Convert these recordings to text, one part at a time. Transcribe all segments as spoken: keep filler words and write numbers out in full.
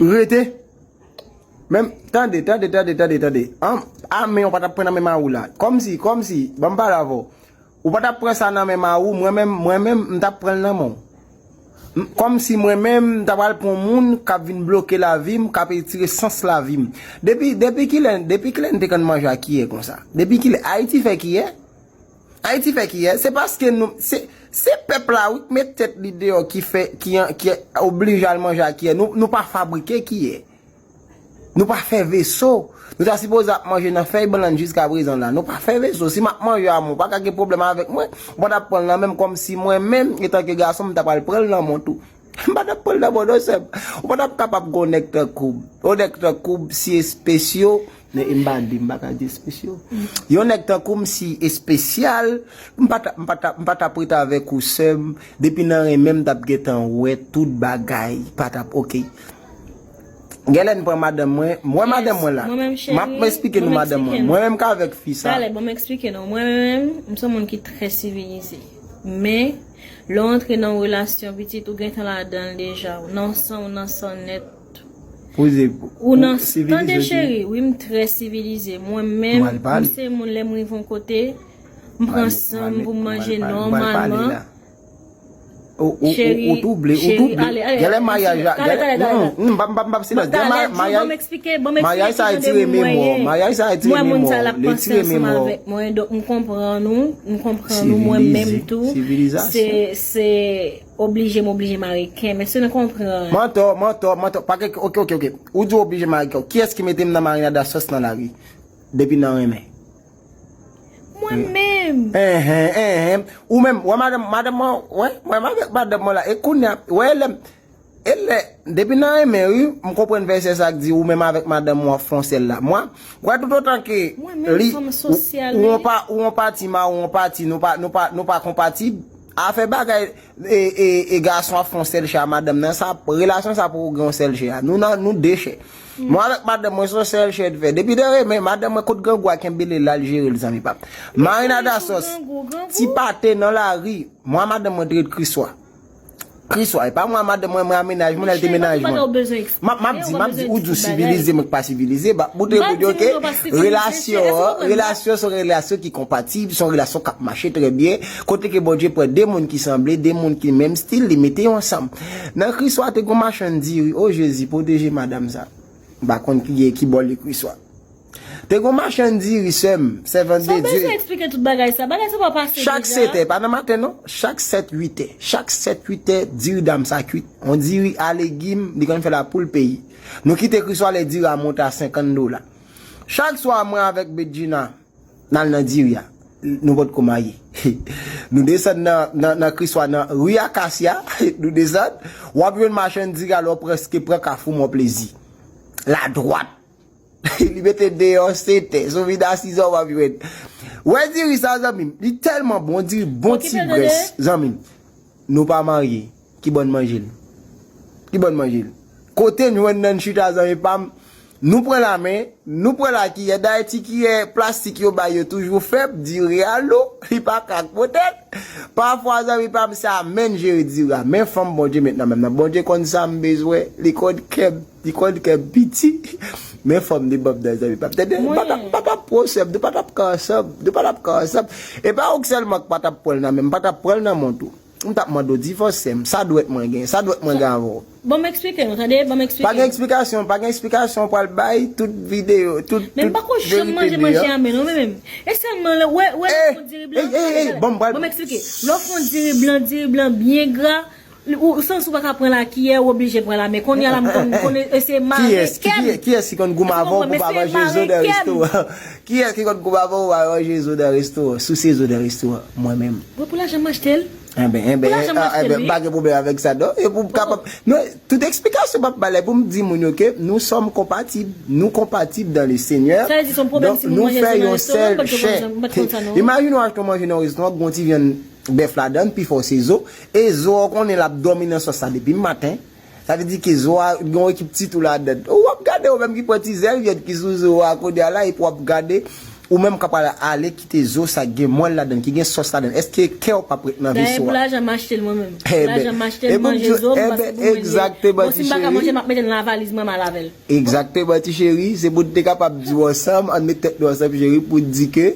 Rete. Menm, tande, tande, tande, tande, tande. An, a men w pa t ap pran nan men Mawou la. Kòmsi, kòmsi, ban m pale avè w. Ou pa t ap pran sa nan men Mawou, mwen menm, mwen menm, m t ap pran l nan men w. M- Kòmsi mwen menm, m ta pral pran yon moun k ap vin bloke lavi m, k ap retire sans lavi m. Depi, depi kilè, depi kilè n te konn manje a kiyè konsa? Depi kilè? Ayiti fè kiyè? Ayiti fè kiyè? Se paske nou, se, se pèp la wi k met tèt li deyò ki fè, ki, ki oblije al manje a kiyè. Nou, nou pa fabrike kiyè. Nou pa fè veso. Nou ta sipoze ap manje nan fèy bannann jiska prezan la. Nou pa fè veso. Si m ap manje a mwen, ou pa ka gen pwoblèm avèk mwen. Ou pa t ap pran l nan men m kòmsi mwen menm, etanke gason, m ta pral pran l nan men w tou. M pa t ap pran l nan men w non, sè m. Ou pa t ap kapab gen yon nèg tankou m. Yon nèg tankou m, si espesyo, men e m pa di, m pa ka di espesyo. Yon nèg tankou m, si espesyal, m pa t, m pa t, m pa t ap ret avèk ou, sè m. Depi nan renmen, m t ap gentan wè tout bagay. Pa t ap oke. Genlè n pran madanm mwen, mwen madanm mwen la. M ap esplike nou madanm mwen. Mwen menm k avèk fi sa. Talè, bon, m eksplike nou. Mwen menm, m se yon moun ki trè sivilize. Men, lè w antre nan yon relasyon, pitit, ou gentan ladan l deja. Ou nan san, ou nan san nèt. Poze, ou nan, tande, cheri, wi, m trè sivilize. Mwen menm, m se moun, lè m rive yon kote, m pran san m pou m manje nòmalman. Ou, ou, ou, ou touble, ou touble. Genlè maryaj la, genlè, m, m, m, m, m, silans. Genlè maryaj, maryaj sa retire memwa, maryaj sa retire memwa, li retire memwa. Mwen, donk, m konprann ou, m konprann ou, mwen menm tou. Se, se oblije, m oblije m areken, men se nou konprann. Mantò, mantò, mantò, pa gen, oke, oke, oke. Ou di w oblije m areken. Kiyès ki mete m nan marinad a sòs nan lari? Depi nan renmen. Mwen menm. Enhen, enhen. Ou menm, wè madanm, madanm mwen, wè, mwen avèk madanm mwen la. E kounye a, wè lè m, e lè, depi nan renmen, wi, m konprann vèsè sa k di, ou menm avèk madanm ou ap fè yon sèl la. Mwen, wè, toutotan ke li, ou, ou yon pa, ou yon pati ma, ou yon pati, nou pa, nou pa, nou pa konpatib, afè bagay, e, e, e gason ap fè yon sèl chè a madanm nan, sa, relasyon sa poko gen yon sèl chè a. Nou nan, nou de chè. Mwen avèk madanm mwen, se yon sèl chè n fè. Depi nan renmen, madanm mwen kot grangou a kenbe l la, l jere l, zanmi pa m. Marinad a sòs, ti pate nan lari, mwen a madanm mwen te ret Kriswa. Kriswa, e pa mwen a madanm mwen, mwen a mennaj mwen, l te mennaj mwen. M ap, m ap di, m ap di, ou di w sivilize, mwen k pa sivilize, m ap montre pou di, oke, relasyon an, relasyon se yon relasyon ki konpatib, se yon relasyon k ap mache trè byen, kote ke Bondye pran de moun ki sanble, de moun ki menm stil, li mete yo ansanm. Nan Kriswa te gon machann diri, o Jezi, pwoteje madanm sa. M pa konn ki, ki bò li Kriswa. Te gon machann diri, sè m, sèvant de Dye. Sa w bezwen eksplike tout bagay sa? Bagay sa pa pase deja? Chak sèt è, pa nan maten non, chak sèt, uit è, chak sèt, uit è, diri dam sa kwit. On diri a legim, li konn fè la pou l peyi. Nou kite Kriswa lè diri a monte a senkant dola. Chak swa mwen avèk Bedjina, n al nan diri a. Nou potko marye. Nou desann nan, nan, nan Kriswa, nan ri Akasya, nou desann, w ap jwenn machann diri a lè w prèske pran Kafou Mon Plezi. Ladwat. Li mete deyò sèt è, si w vin a sis è w ap jwenn. Wè diri sa, zanmi m, li tèlman bon, diri bon ti grès, zanmi m. Nou pa marye. Ki bò n manje l? Ki bò n manje l? Kote n jwenn nan n chita, zanmi pa m? Nou pran lamen, nou pran lakiyè. Dayè ti kiyè plastik yo bay yo toujou fèb, diri a lou, li pa ka ak poten. Pafwa, zanmi pa m, se a men n jere diri a. Men fanm Bondye met nan men m nan. Bondye konn sa m bezwen, li konn kè m, li konn kè m piti. Men fanm li ban m nan, zanmi pa m. Tande, m pa t ap, m pa t ap pran w sè m, nou pa t ap ka ansanm, nou pa t ap ka ansanm. E pa ou k sèlman k pa t ap pran l nan men m, m pa t ap pran l nan men w tou. M t ap mande w divòs, sè m. Sa dwèt mwen gen? Sa dwèt mwen gen avè w? Ban m eksplike nou, tande, ban m eksplike nou. Pa gen eksplikasyon, pa gen eksplikasyon, pral bay tout videyo, tout, tout verite deyò. Men m pako janm manje manje a men non, men menm. E sèlman lè, wè, wè, lè w fè yon diri blan, tande, tande, ban m eksplike. Lè w fè yon diri blan, diri blan byen gra, ou, ou santi w pa ka pran lakiyè, ou oblije pran lamen. Kounye a la, m konn, m konn eseye mare kè m. Kiyès, ki, kiyès ki konn goumen avè w pou pa manje zo nan restoran? Kiyès ki konn goumen avè w pou pa manje zo nan restoran? Souse zo nan restoran, mwen menm. Mwen pou lajan m achte l. Enben, enben, enben, m pa gen pwoblèm avèk sa, non. E pou m kapab, non, tout eksplikasyon m ap ba la, pou m di moun yo ke nous sommes compatibles, nous compatibles dans le Seigneur. Donk, nou fè yon sèl chè. Imajine w achte yon manje nan yon restoran, gen yon ti vyann bèf ladan l, pifò se zo, e zo a, w konnen l ap dòmi nan sòs la depi maten. Sa vle di ke zo a, gen yon ekip ti tou ladan l. Ou ap gade, ou menm ki pran ti zèl vyann ki sou zo a, kounye a la, epi w ap gade, Ou menm k ap pral ale kite zo sa k gen mwèl ladan l, ki gen sòs ladan l, èske kè w p ap ret nan veso a? Dayè, pou lajan m achte l mwen menm. Pou lajan m achte l, m manje zo, m pase pou manje. Bon, si m pa ka manje, m ap mete l nan valiz mwen, m al avè l. Egzakteman, ti cheri, se pou n te kapab di w ansanm, ann met tèt nou ansanm, cheri, pou n di ke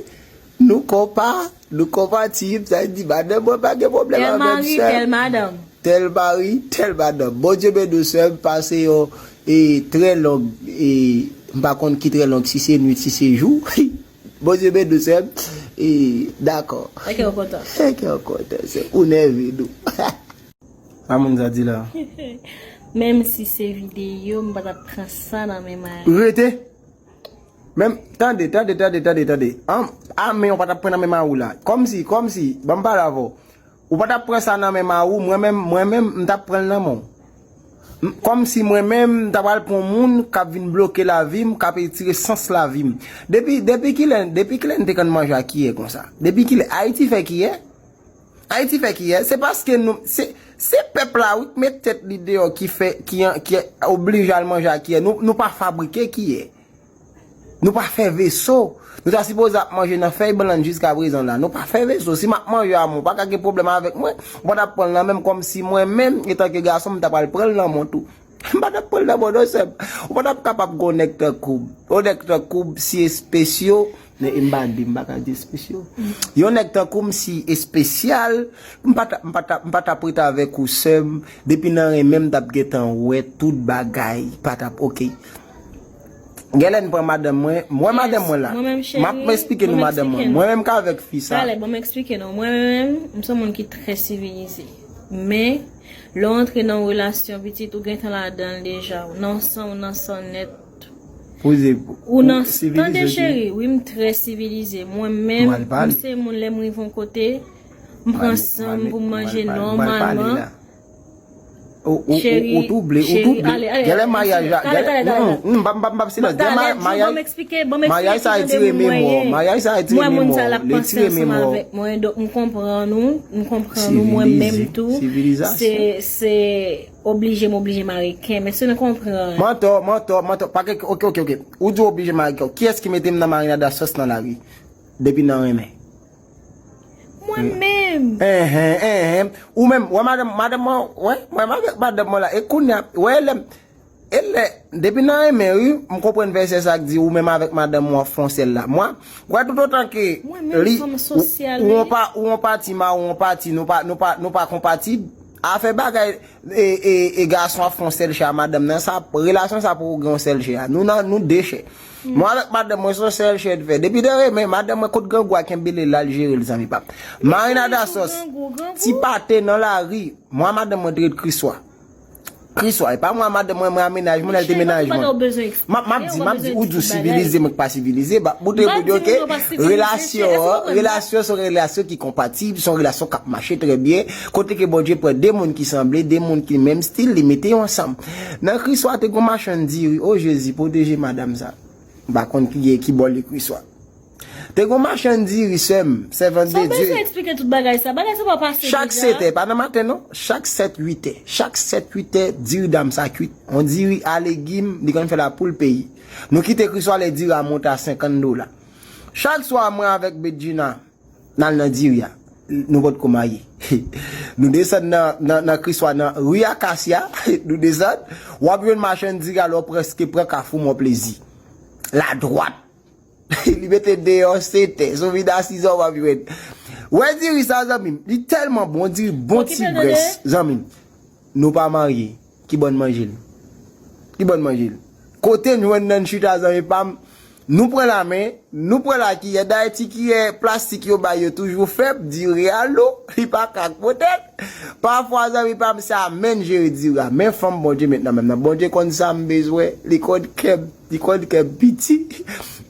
nou konpa, nou konpatib, sa vle di, madanm mwen pa gen pwoblèm avè m, sè m. Tèl mari, tèl madanm. Bondye beni w, sè m, pase yon, e, trè long, e, m pa konn ki trè long, si se nwit, si se jou. Bondye beni w, sè m. E, dakò. Èske w kontan? Èske w kontan, sè m? Ou nève nou. Sa moun sa di la? Menm si se videyo, m pa t ap pran sa nan men mari. Rete! Menm, tande, tande, tande, tande, tande. An, a men w pa t ap pran nan men mari w la. Kòmsi, kòmsi, ban m pale avè w. Ou pa t ap pran sa nan men mari w, mwen menm, mwen menm, m t ap pran l nan men w. M, kòmsi mwen menm, m ta pral pran yon moun k ap vin bloke lavi m, k ap retire sans lavi m. Depi, depi kilè, depi kilè n te konn manje a kiyè konsa? Depi kilè? Ayiti fè kiyè? Ayiti fè kiyè? Se paske nou, se, se pèp la, wi, k met tèt li deyò ki fè, ki, ki oblije al manje a kiyè. Nou, nou pa fabrike kiyè. Nou pa fè veso. Nou ta sipoze ap manje nan fèy bannann jiskaprezan la. Nou pa fè veso. Si m ap manje a mwen, ou pa ka gen pwoblèm avèk mwen. Ou pa t ap pran l nan men m kòmsi mwen menm, etanke gason, m ta pral pran l nan men w tou. M pa t ap pran l nan men w non, sè m. Ou pa t ap kapab gen yon nèg tankou m. Yon nèg tankou m si espesyal, men m pa di, m pa ka di espesyal. Yon nèg tankou m si espesyal, m pa t ap, m pa t ap, m pa t ap ret avèk ou, sè m. Depi nan renmen, m t ap gentan wè tout bagay. Pa t ap, oke. Genlè n pran madanm mwen, mwen madanm mwen la. M ap esplike nou madanm mwen. Mwen menm k avèk fi sa. Talè, bon, m eksplike nou. Mwen menm, m se yon moun ki trè sivilize. Men, lè w antre nan yon relasyon, pitit, ou gentan ladan l deja. Ou nan san, ou nan san nèt. Poze, ou nan, tande, cheri, wi, m trè sivilize. Mwen menm, m se moun, lè m rive yon kote, m pran san m pou m manje nòmalman. Ou, ou, ou, ou twouble, ou twouble. Genlè maryaj la, genlè, m p ap, m p ap silans. Genlè maryaj, maryaj sa retire memwa w, maryaj sa retire memwa w, li retire memwa w. Mwen, donk, m konprann ou, m konprann ou, mwen menm tou. Se, se oblije m oblije mare kè, men si nou konprann. Mantò, mantò, mantò, pa gen, oke, oke, oke. Ou di w oblije mare kè w. Kiyès ki mete m nan marinad a sòs nan lari? Depi nan renmen. Mwen menm. Enhen, enhen. Ou menm, wè madanm, madanm mwen, wè, mwen avèk madanm mwen la. E kounye a, wè lè m, e lè, depi nan renmen, wi, m konprann vèsè sa k di ou menm avèk madanm ou ap fè yon sèl la. Mwen, wè, toutotan ke li, ou, ou yon pa, ou yon pati mari, ou yon pati, nou pa, nou pa, nou pa konpatib. Afè bagay, e, e, e gason ap fè yon sèl chè a madanm nan, sa, relasyon sa poko gen yon sèl chè a. Nou nan, nou de chè. Mwen avèk madanm mwen, se yon sèl chè n fè. Depi nan renmen, madanm mwen kot grangou a kenbe l, l al jere l, zanmi pa m. Marinad a sòs, ti pate nan lari. Mwen a madanm mwen te ret Kriswa. Kriswa, e pa mwen a madanm mwen, mwen a mennaj mwen, lè l te mennaj mwen. M ap, m ap di, m ap di, ou di w sivilize, mwen k pa sivilize, ba, boute pou di, oke, relasyon an, relasyon se yon relasyon ki konpatib, se yon relasyon k ap mache trè byen, kote ke Bondye pran de moun ki sanble, de moun ki menm stil, li mete yo ansanm. Nan Kriswa te gon machann diri, o Jezi, pwoteje madanm sa. M pa konn ki, ki bò li Kriswa. Te gon machann diri, sè m, sèvant de Dye. Sa w bezwen eksplike tout bagay sa? Bagay sa pa pase deja? Chak sèt è, pa nan maten non. Chak sèt, uit è. Chak sèt, uit è, diri dam sa kwit. On diri a legim, li konn fè la poul peyi. Nou kite Kriswa lè diri a monte a senkant dola. Chak swa, mwen avèk Bedjina, n al nan diri a. Nou potko marye. Nou desann nan, nan, nan Kriswa, nan ri Akasya. Nou desann. W ap jwenn machann diri a lè w prèske pran Kafou Mon Plezi. Ladwat. Li mete deyò sèt è. Si w vin a sis è, w ap jwenn. Wè diri sa, zanmi m. Li tèlman bon, diri bon ti grès, zanmi m. Nou pa marye. Ki bò n manje l? Ki bò n manje l? Kote n jwenn nan chita, zanmi pa m? Nou pran lamen, nou pran lakiyè. Dayè, ti kiyè plastik yo bay yo toujou fèb, diri a lou, li pa ka pote l. Pafwa, zanmi pa m, se a men n jere diri a. Men fanm Bondye met nan men m nan. Bondye konn sa m bezwen, li konn kè m, li konn kè m piti.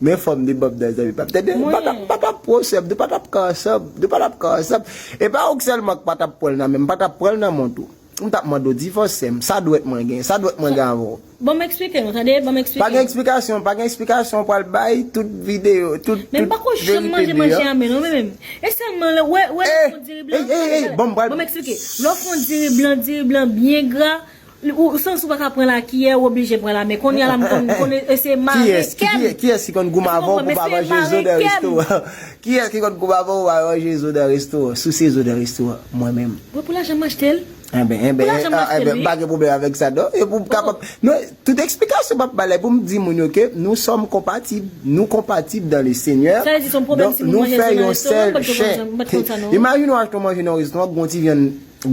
Men fanm li ban m nan, zanmi pa m. Tande, m pa t ap, m pa t ap pran w sè m, nou pa t ap ka ansanm, nou pa t ap ka ansanm. E pa ou k sèlman k pa t ap pran l nan men m, m pa t ap pran l nan men w tou. M t ap mande w divòs, sè m. Sa dwèt mwen gen? Sa dwèt mwen gen avè w? Bon, m eksplike nou, tande, bon, m eksplike nou. Pa gen eksplikasyon, pa gen eksplikasyon, w pral bay tout videyo, tout, tout verite deyò. Men m pako janm manje manje a men non, men menm. E sèlman lè, wè, wè, lè w fè yon diri blan, ey, ey, ey, bon, m pral, bon, m eksplike. Lè w fè yon diri blan, diri blan byen gra, Ou sans ou pa ka pran la kiyè, ou oblije pran la men. Kounye a la, m konn, m konn eseye mare kè m. Kiyès ki konn goumen avè w pou pa manje zo nan restoran? Kiyès ki konn goumen avè w pou pa manje zo nan restoran? Souse zo nan restoran, mwen menm. Mwen pou lajan m achte l. Enben, enben, enben, m pa gen pwoblèm avèk sa, non. E pou m kapab, non, tout eksplikasyon m ap ba la, pou m di moun yo ke nous sommes compatibles, nous compatibles dans le Seigneur. Donk, nou fè yon sèl chè. Imajine w achte yon manje nan yon restoran, gen yon ti vyann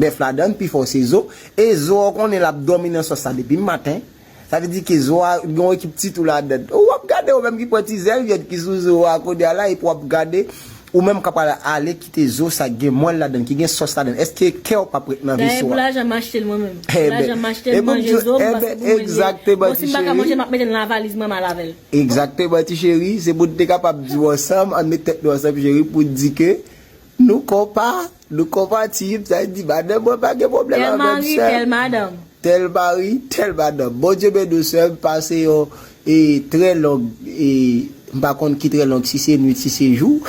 bèf ladan, pi fò se zo, e zo a w konnen l ap dòmi nan sòs la depi maten. Sa vle di ke zo a gen yon ekip ti tou ladan. Ou w ap gade ou menm ki pran ti zèl vyann ki sou zo a kounye a la, epi w ap gade ou menm k ap ale kite zo sa ki gen mwèl ladan, ki gen sòs ladan, èske kè w p ap ret nan veso a? Dayè pou lajan m achte l mwen menm. Pou lajan m achte l, m manje zo m, paske pou manje. Bon, si m pa ka manje l, m ap mete l nan valiz mwen, m al avè l. Egzakteman, ti cheri, se pou n te kapab di w ansanm, ann met tèt nou ansanm, cheri, pou n di ke nou konpa, nou konpatib, sa vle di madanm mwen pa gen pwoblèm avè m, sè. Tèl mari, tèl madanm. Tèl mari, tèl madanm. Bondye beni w, sè m, pase yon e trè long e m pa konn ki trè long, si se nwit, si se jou.